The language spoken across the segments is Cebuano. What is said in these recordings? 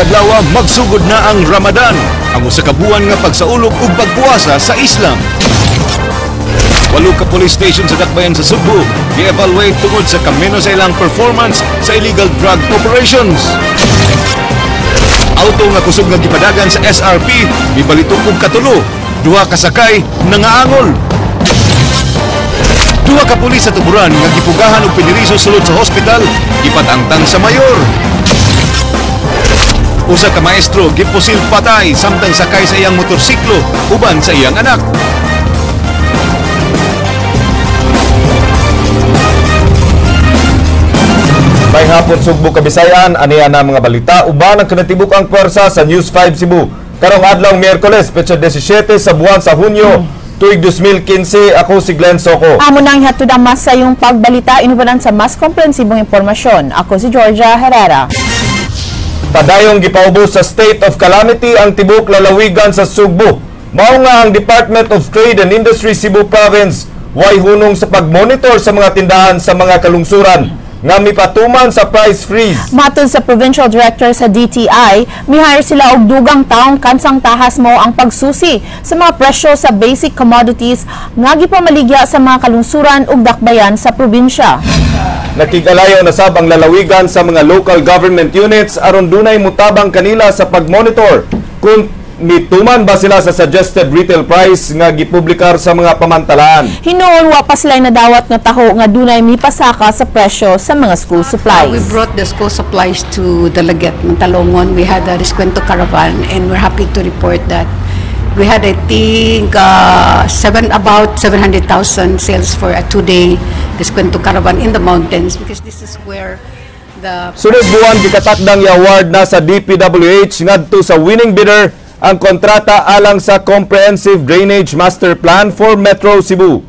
Adlaw, magsugod na ang Ramadan, ang usa ka buwan nga pagsaulog ug pagpuasa sa Islam. Walo ka police station sa Dakbayan sa Sugbo gi-evaluate tungod sa kameno sa ilang performance sa illegal drug operations. Auto nga kusog nga gipadagan sa SRP mibalitok og katulo, duha ka sakay nangaangol. Duha ka pulis sa Tuburan nga gipugahan og piniriso sulod sa hospital, gipatangtang sa mayor. Usa ka maestro gipusil patay samtang sakay sa iyang motorsiklo uban sa iyang anak. May hapon Sugbo Kabisayan, aniya na mga balita uban ang kinatibuk ang pwersa sa News 5 Cebu. Karong adlaw Miyerkules, petsa 17 sa buwan sa Hunyo, tuig 2015, ako si Glenn Soco. Amo nang ihatod ang mas sayong pagbalita inubanan sa mas komprehensibong impormasyon. Ako si Georgia Herrera. Padayong gipaubos sa state of calamity ang tibok lalawigan sa Sugbo. Mao nga ang Department of Trade and Industry Cebu Province way hunong sa pagmonitor sa mga tindahan sa mga kalungsuran nga mipatuman sa price freeze. Matod sa Provincial Director sa DTI, mihire sila og dugang taong kansang tahas mo ang pagsusi sa mga presyo sa basic commodities nga gipamaligya sa mga kalungsuran ug dakbayan sa probinsya. Nakig-alayo na sab ang lalawigan sa mga local government units aron dunay mutabang kanila sa pagmonitor kung mituman ba sila sa suggested retail price nga gipublikar sa mga pamantalaan. Hinuon wa pa sila nadawat nga taho nga dunay mipasaka sa presyo sa mga school supplies. We brought the school supplies to Dalaguete, Mantalongon. We had a Descuento caravan and we're happy to report that we had, I think, about 700,000 sales for a two-day Descuento caravan in the mountains because this is where the Sunod buwan gikatakdang i-award na sa DPWH ngadto sa winning bidder ang kontrata alang sa Comprehensive Drainage Master Plan for Metro Cebu.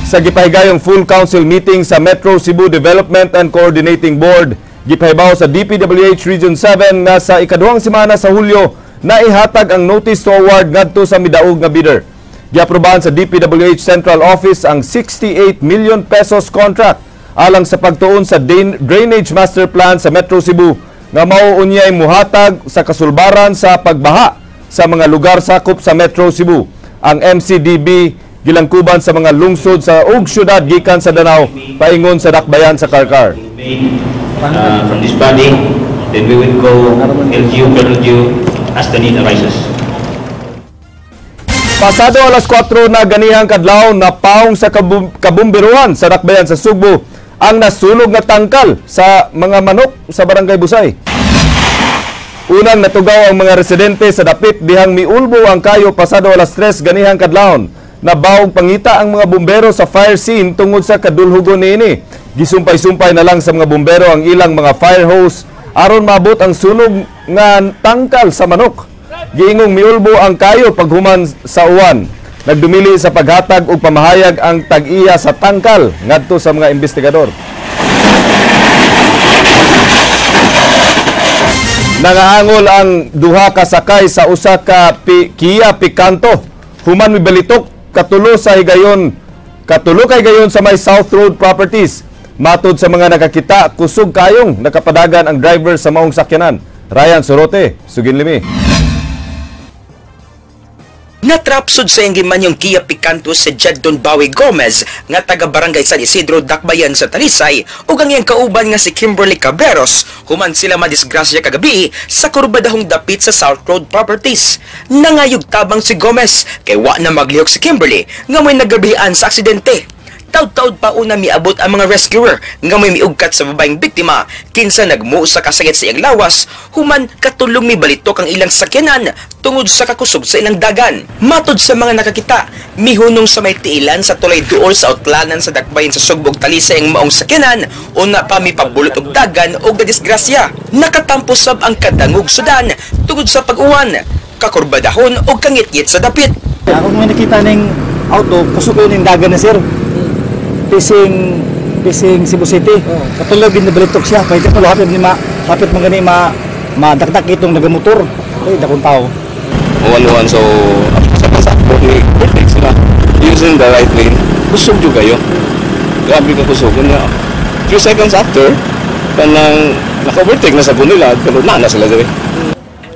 Sa gipahigayong full council meeting sa Metro Cebu Development and Coordinating Board, gipahibaw sa DPWH Region 7 nga sa ikaduhang semana sa Hulyo na ihatag ang notice to award ngadto sa midaog nga bidder. Giaprobahan sa DPWH Central Office ang 68 million pesos contract alang sa pagtuon sa Drainage Master Plan sa Metro Cebu nga mao unyay muhatag sa kasulbaran sa pagbaha sa mga lugar sakop sa Metro Cebu. Ang MCDB gilangkuban sa mga lungsod sa ug syudad gikan sa Danao paingon sa dakbayan sa Karkar. From this body, then we will go LGU per LGU as the need arises. Pasado alas 4 na ganihang kadlaw, napaong sa kabumbiruan sa dakbayan sa Sugbo ang nasunog nga tangkal sa mga manok sa Barangay Busay. Unang natugaw ang mga residente sa dapit dihang miulbo ang kayo pasado alas 3 ganihang kadlawon. Nabaog pangita ang mga bumbero sa fire scene tungod sa kadulhugon niini. Gisumpay-sumpay na lang sa mga bumbero ang ilang mga fire hose aron maabot ang sunog nga tangkal sa manok. Giingong miulbo ang kayo paghuman sa uwan. Nagdumili sa paghatag og pamahayag ang tag-iya sa tangkal ngadto sa mga investigador. Nangaangol ang duha ka sakay sa usa ka Kia Picanto. Human mibalitok katulo sa higayon, katulo kay gayon sa may South Road Properties. Matod sa mga nakakita, kusog kayong nakapadagan ang driver sa maong sakyanan. Ryan Sorote, sugin limi. Natrapsod sa iyang yung Kia Picanto sa Jedon Bawi Gomez nga taga Barangay San Isidro, Dakbayan sa Talisay ug ang iyang kauban nga si Kimberly Cabreros human sila madisgrasya kagabi sa kurbadahong dapit sa South Road Properties. Nangayog tabang si Gomez kay wa na maglihok si Kimberly nga may nagabihan sa aksidente. Taud-taud pa una miabot ang mga rescuer nga may miugkat sa babaeng biktima kinsa nagmuo sa kasakit sa iyang lawas human katulong mibalitok ang ilang sakyanan tungod sa kakusog sa ilang dagan. Matod sa mga nakakita, mihunong sa may tiilan sa tulay duol sa outlanan sa dakbayan sa Sugbo ug Talisay ang maong sakyanan una pa mipabulot og dagan og nadisgrasya. Nakatampo sab ang kadangog sudan tungod sa pag-uwan, kakurbadahon og kangitngit sa dapit. Ako may nakita ning auto, kusog kayo ning dagan na sir. Pising Cebu City. Oh. Katulog din nabalitok siya. Kahit ito hapit ni ma hapit man gani ma madakdak itong nagamotor. Ay dakong tao. Uwan-uwan so sa pasakbo ni overtake sila using the right lane. Kusog jud kayo. Grabe ka kusog niya. Few seconds after kanang naka-overtake na sa nila pero na sila diri.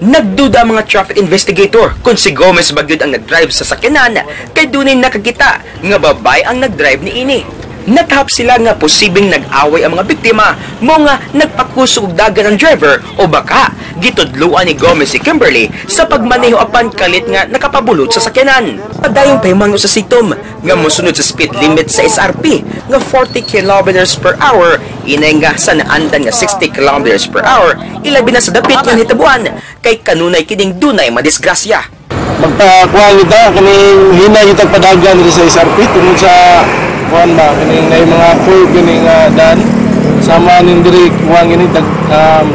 Nagduda ang mga traffic investigator kung si Gomez ba gyud ang nagdrive sa sakyanan kay dunay nakakita nga babae ang nagdrive niini. Natahap sila nga posibleng nag-away ang mga biktima mo nga nagpakusog og dagan ang driver o baka gitudluan ni Gomez si Kimberly sa pagmaneho apan kalit nga nakapabulot sa sakyanan. Padayong pahimango sa sitom nga mosunod sa speed limit sa SRP nga 40 kilometers per hour inay nga sa naandan nga 60 kilometers per hour ilabi na sa dapit nga hitabuan kay kanunay kining dunay madisgrasya. Magpakuha kita kining hinay kita padagan diri sa SRP tungod sa kuan ba kining nay mga curve kining dan sama ning diri kuan kini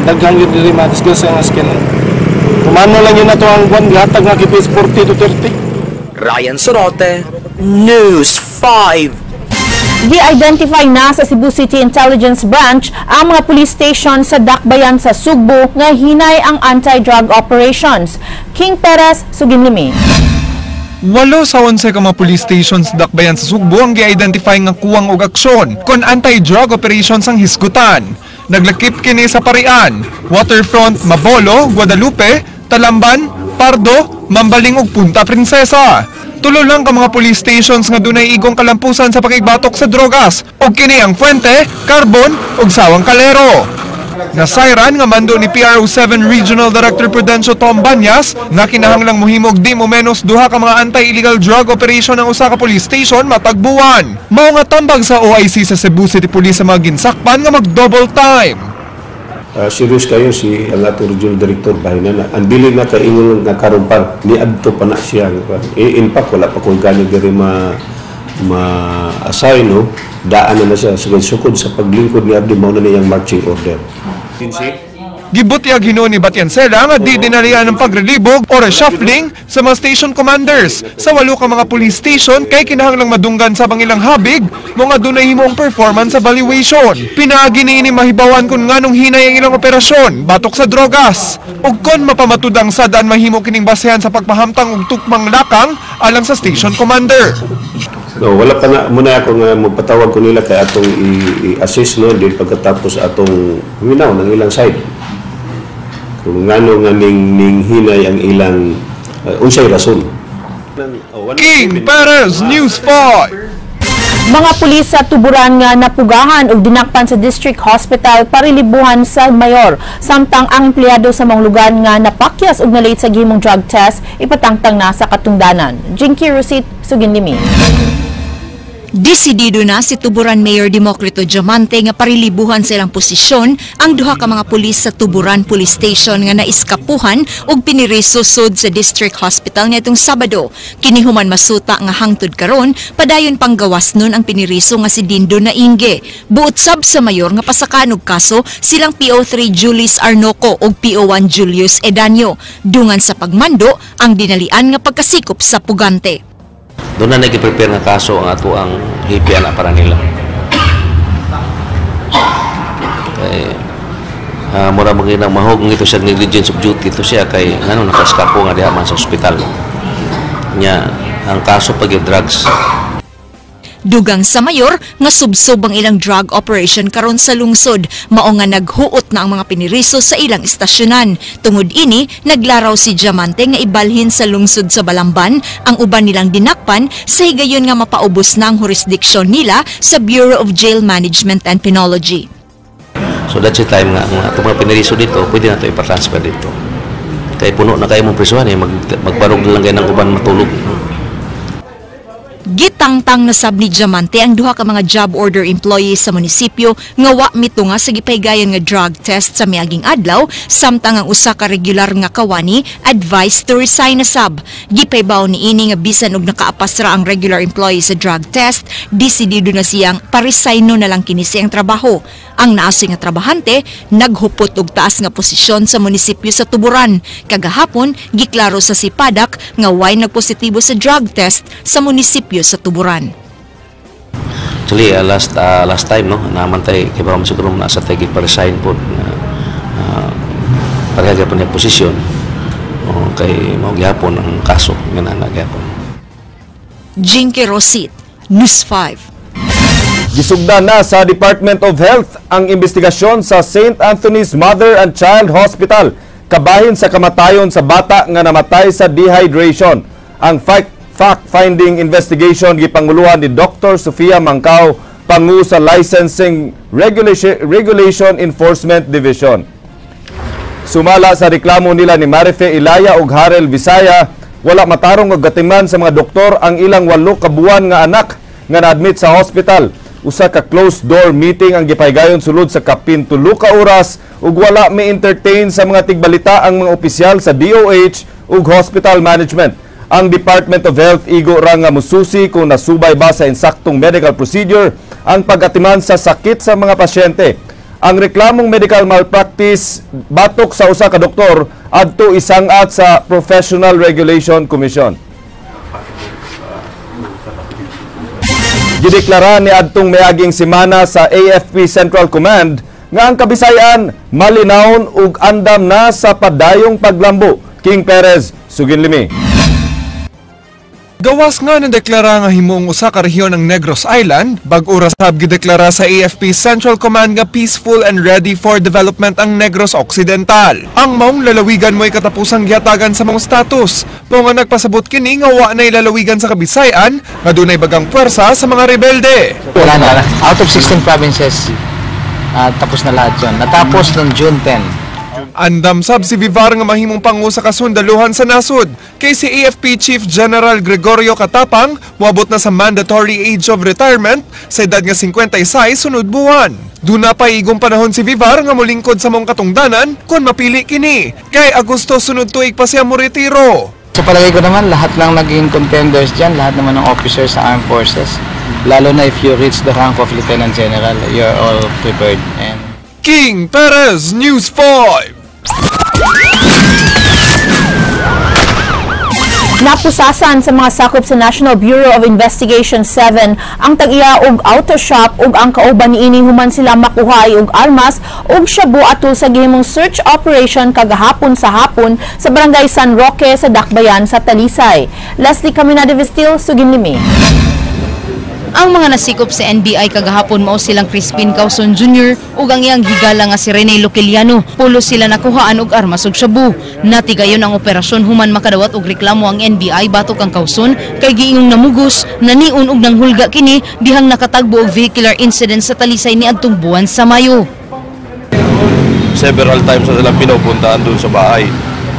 daghang gyud diri madisgrasya nga skin. Tumano lang yun na to ang kuan gihatag nga kipis 40 to 30. Ryan Sorote, News 5. Gi-identify na sa Cebu City Intelligence Branch ang mga police station sa Dakbayan sa Sugbo nga hinay ang anti-drug operations. King Perez, Suginlimi. 8 sa 11 ka mga police stations sa Dakbayan sa Sugbo ang gi-identify nga kuwang og aksyon kon anti-drug operations ang hisgutan. Naglakip kini sa Parian, Waterfront, Mabolo, Guadalupe, Talamban, Pardo, Mambaling ug Punta Princesa. Tulo lang ka mga police stations nga dunay igong kalampusan sa pakigbatok sa drogas ug kini ang Fuente, Carbon ug Sawang Calero. Nasayran nga mando ni PRO7 Regional Director Prudencio Tom Banyas nga kinahanglang mohimog di mo menos duha ka mga anti-illegal drug operation ang usa ka police station matag buwan. Mao nga tambag sa OIC sa Cebu City Police sa mga ginsakpan nga mag-double time. Serious kayo si ang atong regional director bahin na ang dili na kaingon nga karon pa niadto pa na siya. In fact, wala pa ko gani diri ma-assign, no, daan na na siya sukod sa paglingkod ni Abdi, mao na niyang marching order. Gibutyag hinuon ni Batiancela nga di dinalian ng pagrelibog o reshuffling sa mga station commanders sa 8 ka mga police station kay kinahanglang madunggan sa ilang habig mga dunay himong performance evaluation. Pinaagi niini mahibawan kung nganong hinay ang ilang operasyon batok sa drogas ug kon mapamatudang sad-an mahimo kining basehan sa pagpahamtang og tukmang lakang alang sa station commander. No, wala pa na muna ako nga magpatawag ko nila kay atong i-assist, no, din pagkatapos atong huminaw ng ilang side. Kung ngano nga ning hinay ang ilang unsay rason. King Perez, News 5. Mga pulis sa Tuburan nga napugahan og dinakpan sa District Hospital parilibuhan sa mayor. Samtang ang empleyado sa mga lugar nga napakyas og nalate sa gihimong drug test ipatangtang na sa katungdanan. Jinky Rusit, Suginlimi. Desidido na si Tuburan Mayor Democrito Diamante nga parilibuhan sa ilang posisyon ang duha ka mga pulis sa Tuburan Police Station nga naiskapuhan og piniriso sud sa District Hospital nitong Sabado. Kini human masuta nga hangtod karon padayon panggawas nun ang piniriso nga si Dindo Nainge. Buot sab sa mayor nga pasakan og kaso silang PO3 Julius Arnoco ug PO1 Julius Edanyo. Dungan sa pagmando ang dinalian nga pagkasikop sa pugante. Doon na nag-prepare nga kaso ang ato ang hipian na para nila. Kay mura maginang mahog ngito siya negligence of duty ito siya kay ngano nakaskapo nga diha man sa ospital. Nya ang kaso pag drugs. Dugang sa mayor nga subsob ang ilang drug operation karon sa lungsod, mao nga naghuot na ang mga piniriso sa ilang istasyonan. Tungod ini, naglaraw si Diamante nga ibalhin sa lungsod sa Balamban ang uban nilang dinakpan sa higayon nga mapaubos na ang jurisdiksyon nila sa Bureau of Jail Management and Penology. So that's the time nga ang atong mga piniriso dito, pwede na ito ipatransfer dito. Kay puno na kayo mong prisuhan, magbarog na lang kayo ng uban matulog. Gitangtang nasab ni Diamante ang duha ka mga job order employees sa munisipyo nga wa mitunga sa gipahigayon nga drug test sa miaging adlaw, samtang ang usa ka regular nga kawani advised to resign na sab. Gipahibaw niini nga bisan og nakaapas ra ang regular employee sa drug test, desidido na siyang paresigno na lang kini siyang trabaho. Ang naasi nga trabahante naghupot og taas nga posisyon sa munisipyo sa Tuburan. Kagahapon giklaro sa Sipadak nga way nagpositibo sa drug test sa munisipyo sa Tuburan. Actually, last time, no, namantay kay ba siguro nasa tay gipa-resign pod pareha gyapon niya posisyon. O, kay mao gyapon ang kaso nga na gyapon. Jinky Rosit, News 5. Gisugdan na sa Department of Health ang investigasyon sa St. Anthony's Mother and Child Hospital kabahin sa kamatayon sa bata nga namatay sa dehydration. Ang fact-finding investigation gipanguluhan ni Dr. Sofia Mangkao, pangu sa Licensing Regulation Enforcement Division. Sumala sa reklamo nila ni Marife Ilaya ug Harel Visaya, wala matarong og gatiman sa mga doktor ang ilang 8 ka buwan nga anak nga na-admit sa hospital. Usa ka closed door meeting ang gipahigayon sulod sa kapin 3 ka oras ug wala mi-entertain sa mga tigbalita ang mga opisyal sa DOH ug hospital management. Ang Department of Health igo ra nga mususi kung nasubay ba sa insaktong medical procedure ang pag-atiman sa sakit sa mga pasyente. Ang reklamong medical malpractice batok sa usa ka doktor adto isangat sa Professional Regulation Commission. Gideklara ni adtong miaging semana sa AFP Central Command nga ang Kabisayan malinawon ug andam na sa padayong paglambo. King Perez, Suginlimi. Gawas nga nadeklara nga himuong usa ka rehiyon ang Negros Island, bag-o ra sab gideklara sa AFP Central Command nga peaceful and ready for development ang Negros Occidental. Ang maong lalawigan mo'y katapusang gihatagan sa maong status. Mao nga nagpasabot kini nga wa nay lalawigan sa Kabisayan nga dunay bagang puwersa sa mga rebelde. Wala na. Out of 16 provinces, tapos na lahat yun. Natapos noong June 10. Andam sab si Vivar nga mahimong pangu sa kasundaluhan sa nasod kay si AFP Chief General Gregorio Katapang moabot na sa mandatory age of retirement sa edad nga 56 sunod buwan. Duna pa igong panahon si Vivar nga molingkod sa mong katungdanan kung mapili kini kay Agosto sunod tuig pa siya moretiro. Sa palagay ko naman lahat lang naging contenders dyan, lahat naman ng officers sa armed forces, lalo na if you reach the rank of Lieutenant General, you're all prepared. And King Perez, News 5. Napusasan sa mga sakop sa National Bureau of Investigation 7 ang tag-iya og auto shop ug ang kauban niini human sila makuha og armas ug shabu atol sa gihimong search operation kagahapon sa hapon sa barangay San Roque sa Dakbayan sa Talisay. Leslie Caminada Vestil, Suginlimi. Ang mga nasikop sa NBI kagahapon mao silang Crispin Causon Jr. ug ang iyang higala nga si Rene Luquiliano. Pulo sila nakuhaan og armas ug shabu. Natigayon ang operasyon human makadawat og reklamo ang NBI batok ang Causon kay giingong namugos, naniun og nanghulga kini dihang nakatagbo og vehicular incident sa Talisay niadtong buwan sa Mayo. Several times na silang pinupuntahan doon sa bahay.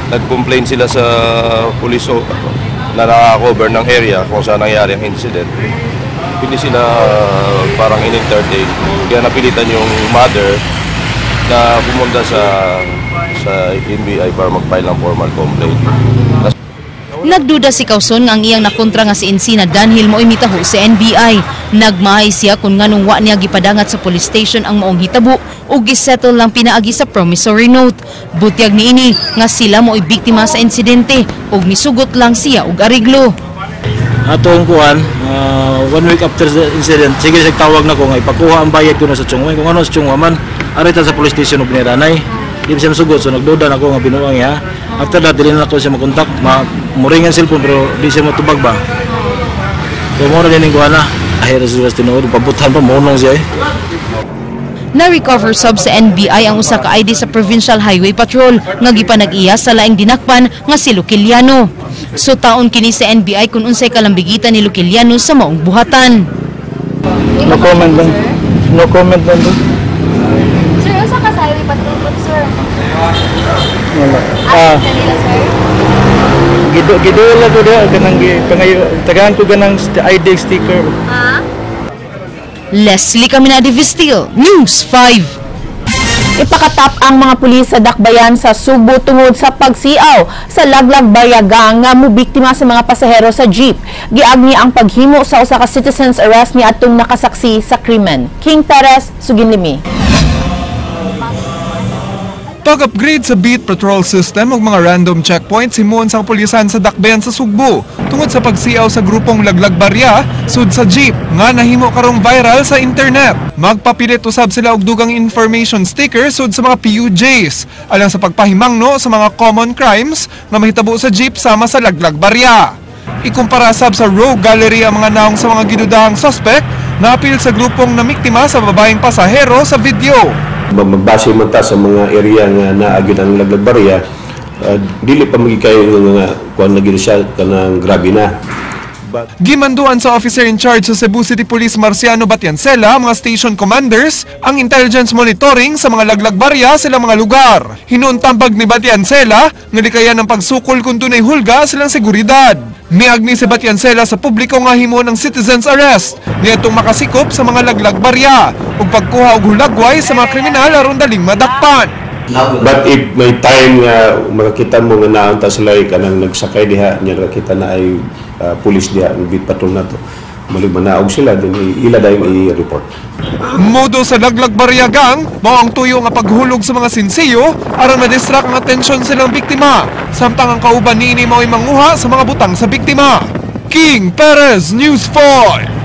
Nag-complain sila sa pulis na nakakover ng area kung saan nangyari ang incident. Hindi sila parang in-entertain. Kaya napilitan yung mother na pumunta sa NBI para mag-file ng formal complaint. Nagduda si Causon nga ang iyang nakontra nga si Encina Danhil mo'y mitaho sa NBI. Nagmahay siya kung nganong wa niya gipadangat sa police station ang maong hitabo ug gisettle lang pinaagi sa promissory note. Butyag niini nga sila mo'y biktima sa insidente ug misugot lang siya og ariglo. Atong kuan, 1 week after the incident, sige siya tawag na ko nga ipakuha ang bayad ko na sa Chongwa. Kung ano sa Chongwa man, arita sa police station og Niranay. Di siya masugot, so nagduda na ako nga binuang niya. After that, dili na ako siya makontak, muring ang cellphone pero di siya matubag ba. So mura din ang kuha na. Ahira sila sa tinuod, pabuthan pa, munong siya eh. Na-recover sub sa NBI ang usa ka ID sa Provincial Highway Patrol nga gipanag-iya sa laing dinakpan nga si Luquiliano. So taon kini sa NBI kung unsay kalambigitan ni Luquiliano sa maong buhatan. No comment lang. No comment lang. Sir, usa ka sa Highway Patrol po, sir? Wala. Kanila, sir? Gido lang ko diha kanang pangayo tagaan ko ganang ID sticker. Leslie Caminada Vestil, News 5. Ipakatap ang mga pulis sa Dakbayan sa Sugbo tungod sa pagsiaw sa Laglag Baryagang nga mobiktima sa mga pasahero sa jeep. Giagni ang paghimo sa usa ka citizens arrest ni atong nakasaksi sa krimen. King Perez, Suginlimi. Pag-upgrade sa beat patrol system ug mga random checkpoints himuon sa kapulisan sa Dakbayan sa Sugbo tungod sa pagsiaw sa grupong Laglag Barya sud sa jeep nga nahimo karong viral sa internet. Magpapilit usab sila og dugang information sticker sud sa mga PUJs alang sa pagpahimangno sa mga common crimes nga mahitabo sa jeep sama sa Laglag Barya. Ikumpara sab sa Rogue Gallery ang mga naong sa mga gidudahang suspect na apil sa grupong namiktima sa babaeng pasahero sa video. Magbase man ta sa mga area nga naa gyud ang Laglag Barya, Dili pa magikayo nga kuan na gid siya kanang grabe na. But Gimanduan sa officer in charge sa Cebu City Police Marciano Batiancela ang mga station commanders ang intelligence monitoring sa mga laglag barya silang mga lugar. Hinuuntambag ni Batiancela nga likayan ng pagsukol kung dunay hulga silang seguridad. Miagni si Batiancela sa publiko nga himo ng citizens arrest niadtong makasikop sa mga laglag barya ug pagkuha og hulagway sa mga kriminal aron daling madakpan. But if may time nga makakita mo nga naunta sila kanang nagsakay diha nya nakita na ay pulis diha ang beat patrol na to, malig manaog sila din ila dayon i-report. Modo sa laglag barya gang, mao ang tuyo nga paghulog sa mga sinsiyo aron ma-distract ang atensyon silang biktima, samtang ang kauban niini mao'y manguha sa mga butang sa biktima. King Perez, News 5.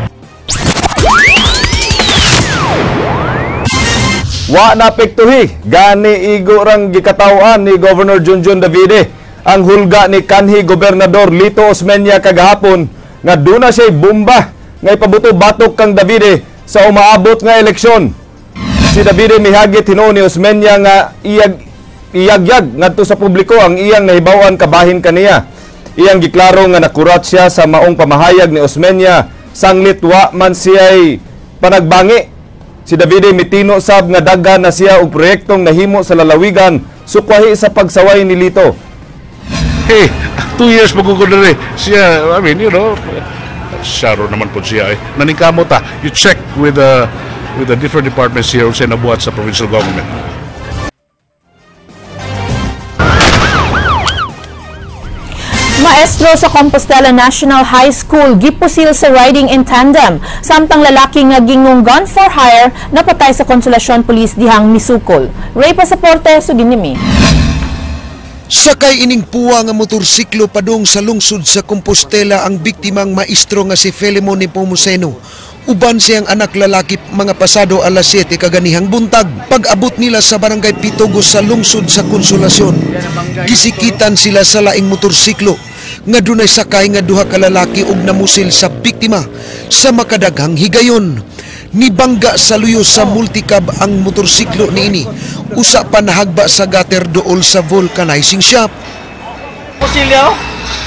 Wa na pektuhi, gani igo rang gikataw-an ni Governor Junjun Davide ang hulga ni kanhi Gobernador Lito Osmeña kagahapon nga duna siya'y bomba nga ipabuto batok kang Davide sa umaabot nga eleksyon. Si Davide mihagit hinuon ni Osmeña nga iyagyag ngadto sa publiko ang iyang nahibaw-an kabahin kaniya. Iyang giklaro nga nakurat siya sa maong pamahayag ni Osmeña sanglit wa man siya'y panagbangi. Si Davide mitino sab nga daghan na siya og proyektong nahimo sa lalawigan sukwahi sa pagsaway ni Lito. Hey, 2 years magugod na rin siya, I mean, you know, saro naman po siya eh. Naningkamot ta, you check with the different departments here sa nabuhat sa provincial government. Maestro sa Compostela National High School gipusil sa riding in tandem samtang lalaki nga gingong gun for hire napatay sa Consolacion Police dihang misukol. Ray Pasaporte suginimi. Sakay ining puwa nga motorsiklo padung sa lungsod sa Compostela ang biktimang maestro nga si Felimon Nepomuceno. Uban siyang anak lalaki mga pasado alas 7 kaganihang buntag. Pag-abot nila sa barangay Pitogo sa lungsod sa Consolacion, gisikitan sila sa laing motorsiklo nga dunay sakay nga duha ka lalaki og namusil sa biktima sa makadaghang higayon. Nibangga sa luyo sa multicab ang motorsiklo niini. Usa pa nahagba sa gutter dool sa vulcanizing shop. Pusilyo?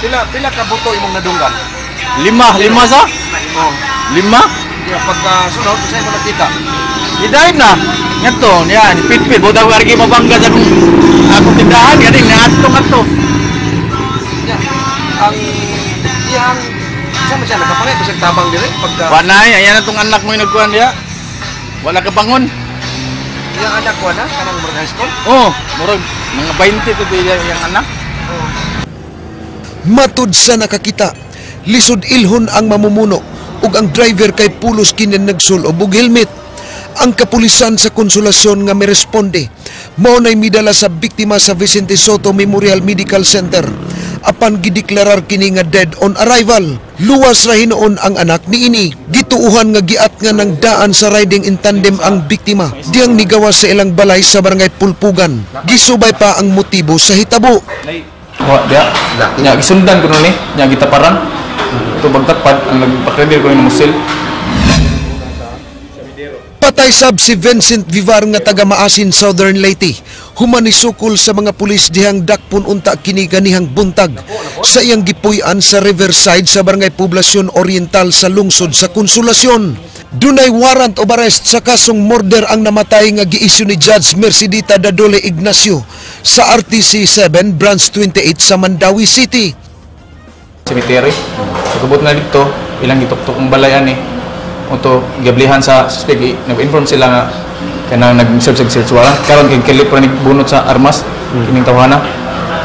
Pila ka buto imong nadunggan? Lima sa? Oh. Lima? Ya, pagka sunod, sa'yo mo nakita. Idahin na. Ngato, yan, pitpit. Buta ko argi mabangga sa akong tindahan. Galing, naatong-ato. Ang iyang, saan man siya nagkapangay? Kasi tabang dire? Pagka... Wanay, ayan na itong anak mo yung nagkuhan niya. Wala ka bangon. Iyang anak ko na? Kanang murag high school? Oo, murag mga 20 ito iyang anak. Oh. Matud sa nakakita, lisod ilhon ang mamumuno ug ang driver kay pulos kini nagsulob og helmet. Ang kapulisan sa Konsolasyon nga miresponde, mao nay midala sa biktima sa Vicente Soto Memorial Medical Center. Apan gideklarar kini nga dead on arrival. Luwas ra hinuon ang anak niini. Gituuhan nga giat nga ng daan sa riding in tandem ang biktima. Diyang nigawas sa ilang balay sa barangay Pulpugan. Gisubay pa ang motibo sa hitabo. Wa dia. Nya gisundan ko ni, nya gitaparan. Ito bagtapad ang nagpakribir ko ni musil. Patay sab si Vincent Vivar nga taga Maasin, Southern Leyte. Humanisukol sa mga pulis dihang dakpon unta kini ganihang buntag sa iyang gipuy-an sa Riverside sa Barangay Poblacion Oriental sa lungsod sa Konsolasyon. Dunay warrant of arrest sa kasong murder ang namatay nga giisyu ni Judge Mercedita Dadole Ignacio sa RTC 7 Branch 28 sa Mandaue City. Cemetery. Pagkabot na dito, ilang gituktok ang balay ani. Unto giblihan sa suspect, nag-inform sila nga kanang nag-serve sa search warrant. Karon kay kilip ra bunot sa armas kining tawhana.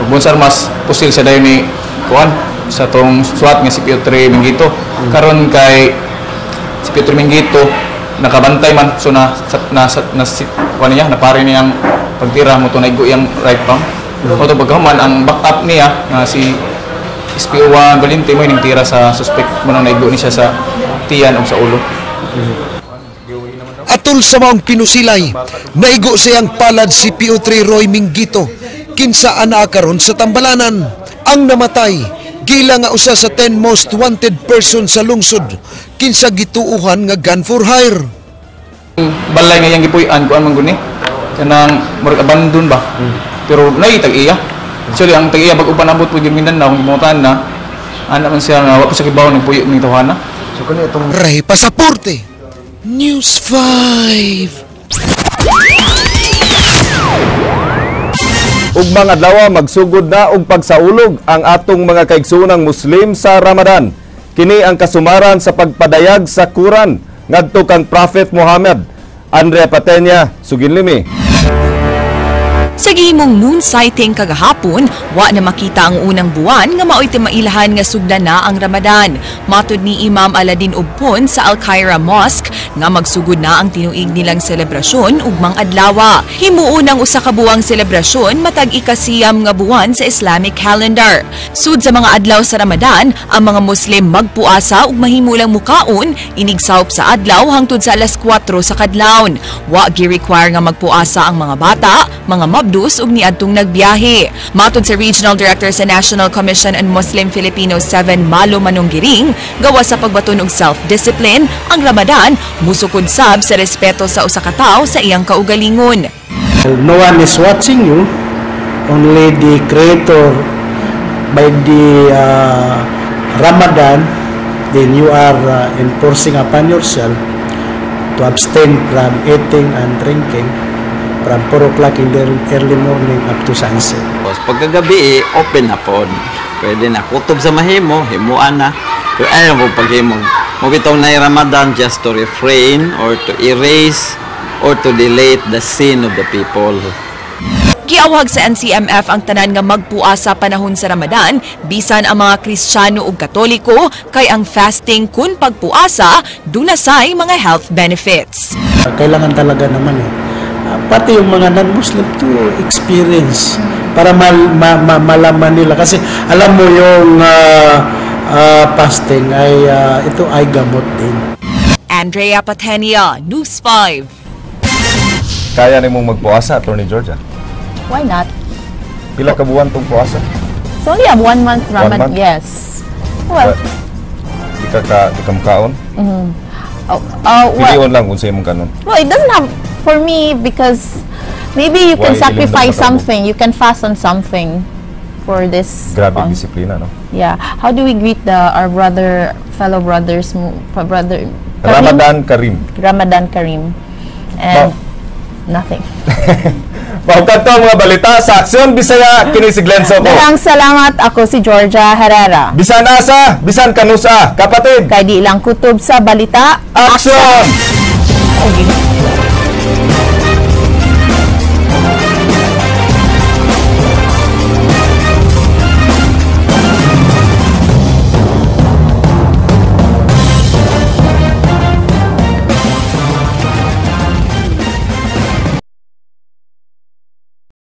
Pagbunot sa armas, pusil siya dayon ni kuan sa tong SWAT nga si Piotr Mingito. Karon kay si Piotr Mingito nakabantay man, so na na na, na kuan niya, napare niyang pagtira mo to naigo iyang right palm. Unto pagkahuman ang backup niya nga si SPO1 Valente mo ning tira sa suspect mo nang naigo ni siya sa tiyan o sa ulo. Atol sa maong pinusilay, naigo siyang palad si PO3 Roy Mingito, kinsa anaa karon sa tambalanan. Ang namatay, gila nga usa sa 10 most wanted person sa lungsod, kinsa gituuhan nga gun for hire. Balay nga iyang gipuy-an kuan man guni, kanang murag abandon ba. Pero naitag iya. Actually, ang tag-iya bag upan abot po yung Mindanao, ang gimutan na ana man siya nga wa pa siya kibaw nagpuyo ning tawhana. So kani itong Ray Pasaporte, News 5. Ugmang adlaw magsugod na og pagsaulog ang atong mga kaigsoonang Muslim sa Ramadan. Kini ang kasumaran sa pagpadayag sa Quran ngadto kang Prophet Muhammad. Andrea Patenya, Suginlimi. Sa gihimong moon sighting kagahapon, wa na makita ang unang buwan nga maoy timailahan nga sugdan na ang Ramadan. Matud ni Imam Aladin Ubpon sa Al-Khaira Mosque nga magsugod na ang tinuig nilang selebrasyon ugmang adlawa. Himuon ang usa ka buwang selebrasyon matag ikasiyam nga buwan sa Islamic calendar. Sud sa mga adlaw sa Ramadan, ang mga Muslim magpuasa ug mahimulang mukaon inigsawop sa adlaw hangtod sa alas 4 sa kadlawon. Wa gi-require nga magpuasa ang mga bata, mga mabdus ug niadtong nagbiyahe. Matod sa Regional Director sa National Commission on Muslim Filipino 7 Malo Manunggiring, gawa sa pagbaton og self-discipline, ang Ramadan musukod sab sa respeto sa usa ka tawo sa iyang kaugalingon. No one is watching you, only the Creator. By the Ramadan, then you are enforcing upon yourself to abstain from eating and drinking from 4 o'clock in the early morning up to sunset. Pagkagabi, open na po. Pwede na. Kutob sa mahimo, himuan na. Pero ayaw mo paghimo. Mabitaw na Ramadan just to refrain or to erase or to delete the sin of the people. Giawhag sa NCMF ang tanan nga magpuasa panahon sa Ramadan bisan ang mga Kristiyano ug Katoliko kay ang fasting kun pagpuasa dunasay mga health benefits. Kailangan talaga naman eh. Pati yung mga non-Muslim to experience para malaman nila kasi alam mo yung fasting ay ito ay gamot din. Andrea Patenia, News 5. Kaya nimong magpuasa, Attorney Georgia? Why not? Pila ka buwan tong puasa? It's only a 1 month Ramadan. 1 month? Yes. Well, di ka mukaon? Mm-hmm. Oh, well, pilion lang kung sa imong kanon. Well, it doesn't have for me because maybe you can why sacrifice something. You can fast on something for this. Grabe disiplina, no? Yeah. How do we greet our brother, fellow brothers, brother Karim? Ramadan Karim. Ramadan Karim. And nothing. Maugkad to mga balita sa Aksyon Bisaya, kini si Glenn Soco. Daghang salamat, ako si Georgia Herrera. Bisan asa, bisan kanusa, kapatid. Kay di lang kutob sa balita. Aksyon! Okay.